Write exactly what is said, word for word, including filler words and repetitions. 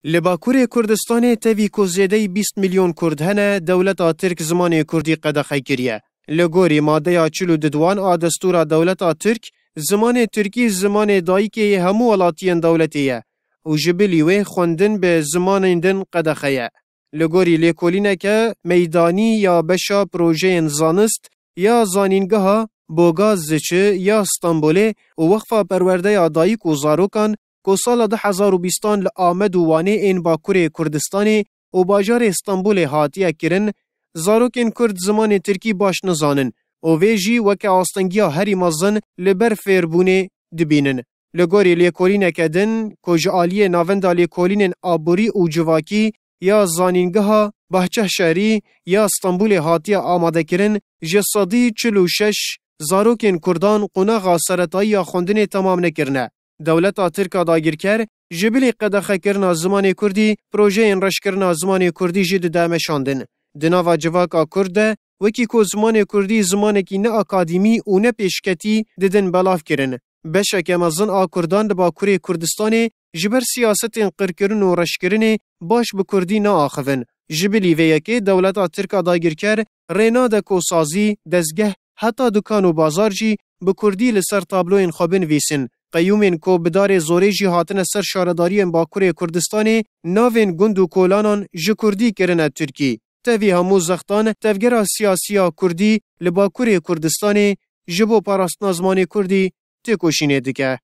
Li Bakurê Kurdistanê tevî ku zêdeyî bîst milyon Kurd hene, dewleta Tirk zimanê Kurdî qedexe kiriye. Li gorî madeya çil û duduan a destûra dewleta Tirk, zimanê Tirkî zimanê dayikê yê hemû welatiyên dewletê ye û ji bilî wê xwendin bi zimanên din qedexe ye. Li gorî lêkolîneke meydanî ya beşa projeyên zanist ya Zanîngeha Boga Ziçi ya Stenbolê û Weqfa Perwerdeya Dayik û Zarokan ku sala du hezar û bîstan li Amed û Wanê ên Bakurê Kurdistanê û bajarê Stenbolê hatiye kirin, zarokên Kurd zimanê Tirkî baş nizanin û vê jî weke astengiya herî mezin li ber fêrbûnê dibînin. Li gorî lêkolîneke din ku ji aliyê Navenda Lêkolînên Aborî û Civakî ya Zanîngeha Bahçeşerî ya Stenbolê hatiye amadekirin, ji sedî çil û şeş zarokên Kurdan qonaxa seretayî ya xwendinê temam nekirine. Dewleta Tirk a dagirker ji bilî qedexekirina zimanê Kurdî, projeyên reşkirina zimanê Kurdî jî dide meşandin. Di nava civaka Kurd de, wekî ku zimanê Kurdî zimanekî ne akadîmî û ne pêşketî didin belavkirin, beşeke mezin a Kurdan li Bakurê Kurdistanê ji ber siyasetên qirkirin û reşkirinê baş bi Kurdî naaxivin. Ji bilî vê yekê dewleta Tirk a dagirker rê nade ku sazî, dezgeh, heta dukan û bazar jî bi Kurdî li ser tabloyên xwe binivîsin. Qeyûmên ku bi darê zorê jî hatine ser şaredariyên Bakurê Kurdistanê navên gund û kolanan ji Kurdî kirine Tirkî. Tevî hemû zextan tevgera siyasî ya Kurdî li Bakurê Kurdistanê ji bo parastina zimanê Kurdî têkoşînê dike.